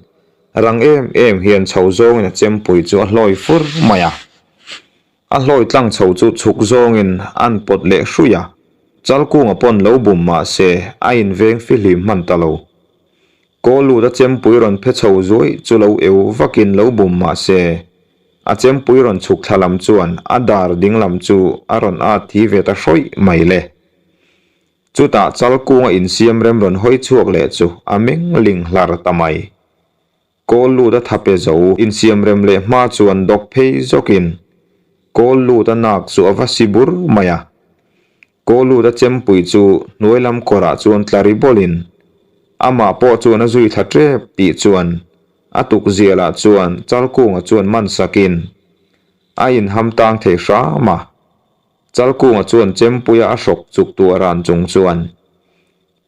A: rang em em hian chho zawngin a chempui chu a hlawi fur mai a. A hlawi tlang chho chu chhuk zawngin an pawt leh hruih a, Chalkunga pawn lo bum mah se a inveng fihlim hman ta lo. Kaw lut a chempui rawn phe chho zuai chu lo eu vakin lo bum mah se a chempui rawn chhuk thla lam chuan a dar ding lam chu a rawn at thi ve ta hrawih mai le. Chutah Chalkunga insiam rem rawn hawi chhuak leh chu a meng ling hlar ta mai. Kawl lut a thape zo insiam rem leh hma chuan dawk phei zawkin kawl lut a nak chu a va si bur mai a. Kawl lut a chempui chu hnuai lam kawrah chuan tla ri bawlin amah pawh chuan a zui thla tep tih chuan a tukzialah chuan Chalkunga chuan man sakin a inham tang thei hram a. Chalkunga chuan chempuia a hrawk chuk tuah ran chung chuan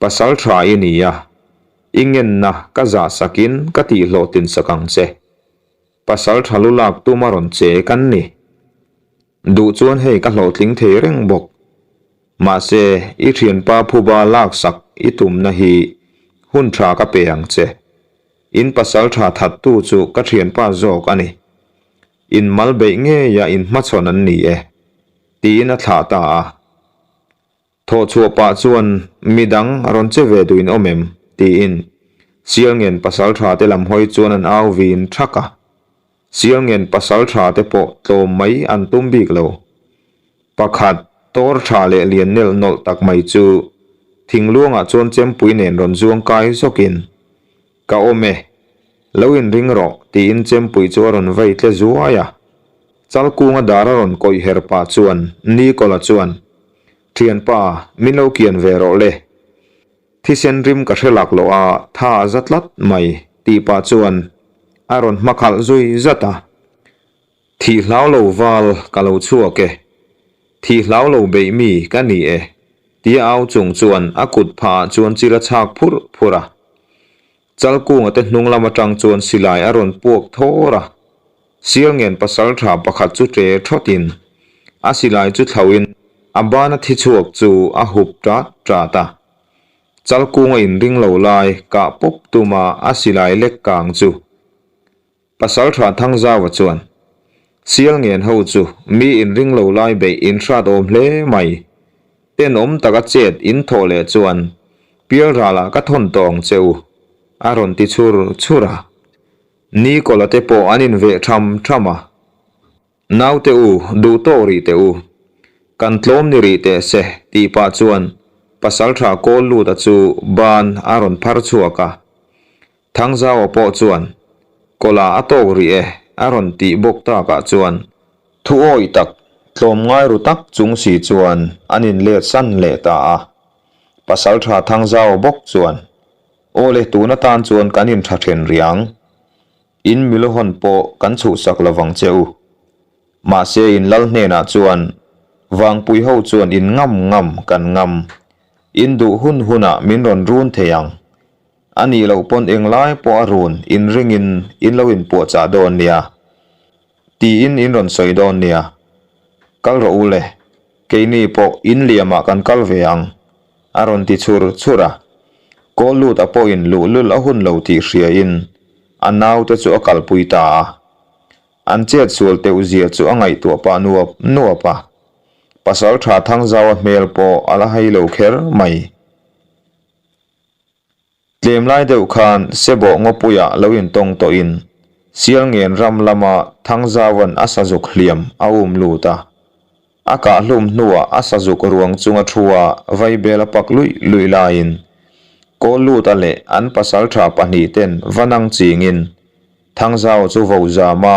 A: Pasal tha i ni a, i ngenna ka zah sakin ka tihhlawhtlin sak ang che. Pasal tha lu lak tum a rawn che kan ni. Duh chuan hei ka hlawhtling thei reng bawk. Mahse, i thianpa phuba lak sak i tumna hi hun tha ka pe ang che. In pasal tha thattu chu ka thianpa zawk a ni. In mal beih ngeia in hmachhawn an ni e, tiin a thlah ta a. Thawh chhuah pah chuan mi dang a rawn che ve duh in awm em? tiin Sialngen pasal tha te lam hawi chuan an au vin thak a. Sialngen pasal tha te pawh tlawm mai an tum bik lo. Pakhat, tawr tha leh lian nelh nawlh tak mai chu thingluangah chuan chempui nen rawn zuang kai zawkin, Ka awm e, lo inring rawh, tiin chempui chu a rawn vei tle zuai a. Chalkunga dar a rawn kawih her pah chuan Nikola chuan, Thianpa, min lo kian ve rawh le. Thisen rim ka hre lak loh a, tha a za tlat mai, tih pah chuan a rawn hmakhalh zui zat a. Thih hlau lo val ka lo chhuak e. Thih hlau lo beih mi ka ni e, tia au chung chuan a kut phah ah chuan chil a chhak phurh phurh a. Chalkunga te hnung lam atang chuan silai a rawn puak thawr a. Sialngen pasaltha pakhat chu ṭe ṭhawt in a silai chu thlauh in a bana thi chhuak chu a hup ṭat ṭat a. Chalkunga inring lo lai kah pawp tuma a silai lek kang chu Pasaltha Thangzaua chuan, Sialngen ho chu mi inring lo lai beih in hrat awm hle mai. Tenawm taka chet in thawh leh chuan pialralah ka thawn tawng che u, a rawn ti chhur chhur a. Nikola te pawh an inveh tham tham a. Naute u, duh tawk rih teh u. Kan tlawm ni rih teh se, tih pah chuan Pasaltha kawl luta chu ban a rawn phar chhuak a. Thangzaua pawh chuan, Kawla a tawk rih e, a rawn tih bawk takah chuan thu awih tak, tlawm ngai ru tak chung si chuan an inlet san leh ta a. Pasaltha Thangzaua bawk chuan, Awle tun atan chuan kan intha then rih ang. In miluhawn pawh kan chhuhsak lovang che u. Mahse in lal hnenah chuan Vangpui ho chuan in ngam ngam kan ngam. In duh hun hunah min rawn run thei ang. A nih loh pawn englai pawh a run in ringin in lo inpuahchah dawn nia. Tiin in rawn sawi dawn nia. Kal rawh u le. Keini pawh in liamah kan kal ve ang. A rawn ti chhur chhur a. Kawl lut a pawhin luhlul a hun lo tih hriain a naute chu a kalpui ta a. An chet sual teuh zia chu a ngaihtuah pah nuap nuap a. Pasal tha Thangzaua hmel pawh a la hai lo kher mai. Tlem lai deuh khan Sebawh ngawpuiah lo intawng tawhin Sialngen ram lama Thangzauan a sazuk hliam a um lut a. A kahhlum hnuah a sazuk ruang chunga thu a vaibel a pak luih luih laiin Kawl luta leh an pasaltha pahnihten va nang chingin Thangzau chu vo zama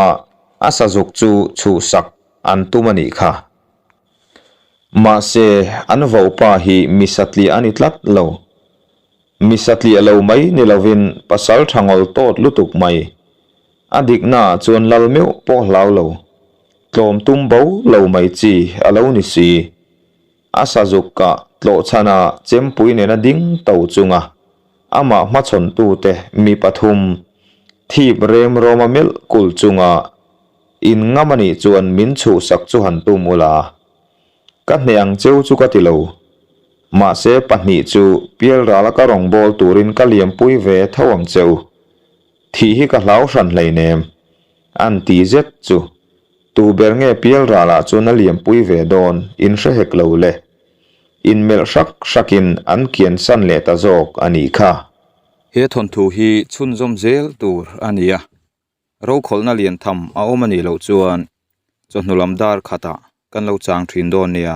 A: a sazuk chu chhuhsak an tum a nih kha. Mahse, an vopa hi mi satliah a ni tlat lo. Mi satliah lo mai ni lovin pasal tha ngawl tawt lutuk mai. A diknaah chuan lal meuh pawh hlau lo. Tlawm tum bo lo mai chi a lo ni si. A sazuk kah tlawhchhana chempui nena ding to chunga amah hmachhawntute mi pathum thip rem rawma melh kul chunga in ngam a nih chuan min chhuhsak chu han tum ula. Ka hneh ang cheu chu ka ti lo. Mahse pahnih chu pialrala ka rawngbâwl turin ka liampui ve tho ang cheu. Thih hi ka hlau hran hleinem. An ti zet chu. Tu ber nge pialralah chuan a liampui ve dawn in hre hek lo le. Inmelh hrak hrakin an kian san leh ta zawk a nih kha.
B: He thawnthu hi chhunzawm zel tur a ni a. Rokhawlhna lian tham a awm a nih loh chuan chawhnu lam dar khatah kan lo chang thin dawn nia.